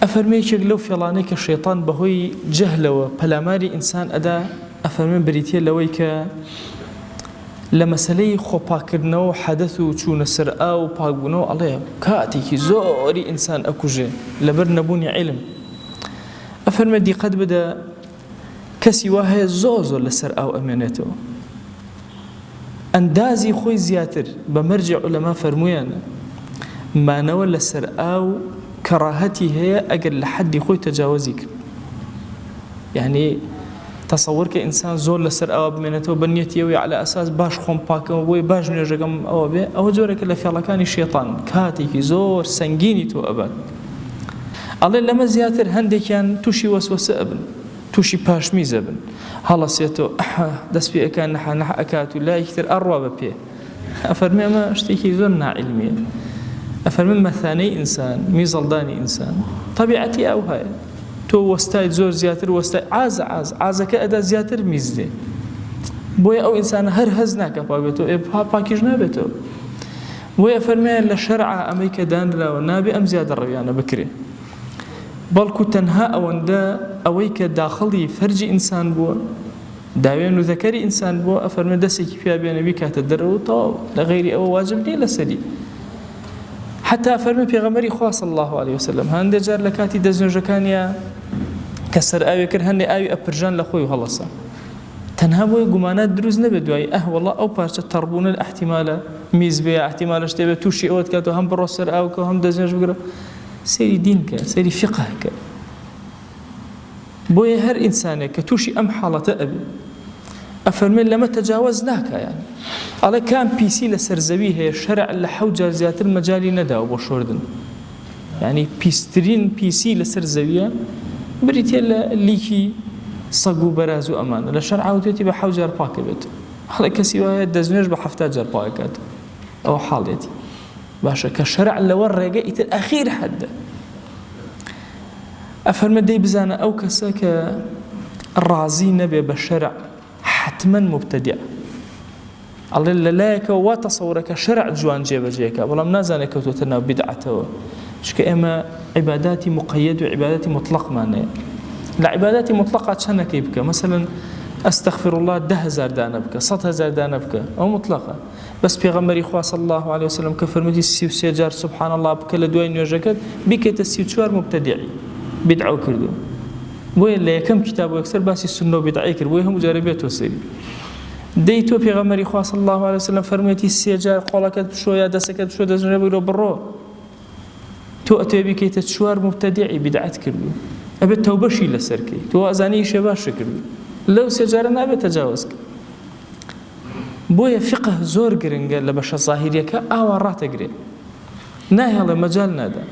ئەفەرمێ یەکێک لەو فێڵانەی کە شەیتان بەهۆی جەهلەوە پەلاماری ئینسان ئەدا ئەفەرمێ بریتیە لەوەی کە لە مەسەلەی خۆپاککردنەوە و حەدەث و چوونە سەر ئاو و پاکبوونەوە ئەڵێ کاتێکی زۆری ئینسان ئەکوژێ لەبەر نەبوونی عیلم ئەفەرمێ دیقەت بدە کەسی وا هەیە زۆر زۆر لەسەر ئاو ئەمێنێتەوە ئەندازی خۆی زیاتر بە مەرجی عولەما فەرموویانە مانەوە لەسەر ئاو کەڕاهەتی هەیە ئەگەر لە حەدی خۆی تەجاوەزی کرد یعنی تەسەوەر کە ئینسان زۆر لەسەر ئاوا بمێنێتەوە بە نیەتی ئەوەی عەلا ئەساس باش خۆم پاکەمە بۆی باش نوێژەکەم ئەوە بێ ئەوە جۆرێکە لە فێڵەکانی شێتان کاتێکی زۆر سەنگینی تۆ ئەبات ئەڵێ لەمە زیاتر هەندێکیان تووشی وەسوەسە ئەبن تووشی پاشمیز ئەبن هەڵەسێتەوە ئەحە دەست پێ ئەکا نەحە نەح ئەکات و لایەکی تر ئەڕوا بە پێ ئەفەرمێ ئەمە شتێکی زۆر ناعیلمیە ئەفەرمێ مەثانەی ئینسان میزەڵدانی ئینسان تەبیعەتی ئەوهایە تۆ وەستایت زۆر زیاتر وەستای عاز عاز عازەکە ئەدا زیاتر میز دێ بۆیە ئەو ئینسانە هەر هەز ناکە پاک بێتەوە ئێ پاکیش نابێتەوە بۆیە فەرمێ لە شەرعا ئەمەی کە دانراوە نابێ ئەم زیادە ڕەویانە بکرێ بەڵکو تەنها ئەوەندە ئەوەی کە داخڵی فەرجی ئینسان بووە داوێن و زەکەری ئینسان بووە ئەفەرمێ دەستێکی پیا بێنە بیکاتە دەرەوە و تەواو لە غەیری ئەوە واجب نییە لەسەری حتا فەرمی پێغەمبەری خوا صلی الله علیه وسلم هەندێ جار لە کاتی دەستنوێژەکانیا کە سەر ئاوێ کرد هەندێ ئاوی ئەپرژان لە خۆی و هەڵەسا تەنها بۆی گومانات دروست نەبێت دوایی ئەه وەڵا ئەو پارچە تەڕبوونە ئەحتیمالە میز بێ ئەحتیمالە شتێ بێ تووشی ئەوەت کاتەوە هەم بڕۆ سەر ئاوکە هەم دەستنوێژ بگرە سەیری دین کە سەیری فقه کە بۆیە هەر ئینسانێک کە تووشی ئەم حاڵەتە ئەبێ ئەفەرمێ لەمە تەجاوەز ناکا یانی ئەڵێ کام پیسی لەسەر زەوی هەیە شەرع لە حەوت جار زیاتر مەجالی نەداوە بۆ شۆردن یعنی پیسترین پیسی لەسەر زەویە بریتە لە لیکی سەگ و بەراز و ئەمانە لە شەرع وتێتی بە حەوت جار پاکە بێت هەڵێ کەسی وایە دەستنوێژ بە 70 جار پاکات ئەوە حاڵێتی باشە کە شەرع لەوە ڕێگە ئیتر ئەخیر حەدە ئەفەرمێ دەی بزانە ئەو کەسە کە ڕازی نەبێ بە شەرع حەتمەن موبتەدیع ئەڵێ لە لایەکەوە وا تەسەورەکە شەرع جوان جێبەجێکە بەڵام نازانێت کەوتۆتە ناو بیدعەتەوە چونکە ئێمە عیباداتی مقەیەد و عیباداتی مطلقمان هەیە لە عیباداتی مطلقا چەنەکەی بکە مەسەلەن ئەستەغفر الله 10000 دانە بکە 100 هزار دانە بکە ئەو مطلقە بەس پێغەمبەری خوا صلی اللە علیە وسلم کە فەرمووی 33 جار سبحان اللە بکە لە دوای نوێژەکەت بیکەیتە 34 مبتدعی بیدعەو کردو بۆیە لە یەکەم کتاب و یەکسەر باسی سوننە و بیدعەی کرد بۆیە هەموو جارێ بێتۆ سەری دەی تۆ پێغەمبەری خوا صلی اللە علیه وسلم فەرموویەتی سێ جار قۆڵەکەت بشۆ یا دەستەکەت بشۆ دەستنوێژ بگرە بڕۆ تۆ ئەتەوێ بیکەیتە چوار مبتدعی بیدعەت کردو ئەبێت تەوبەشی لەسەر کەی تۆ ئەزانی ئیشێ باشە کردو لەو سێ جارە نابێت تەجاوز کەی بۆیە فیقه زۆر گرنگە لە بەشە زاهیریەکە ئاوا ڕاتەگرێ ناهێڵێ مەجال نادا.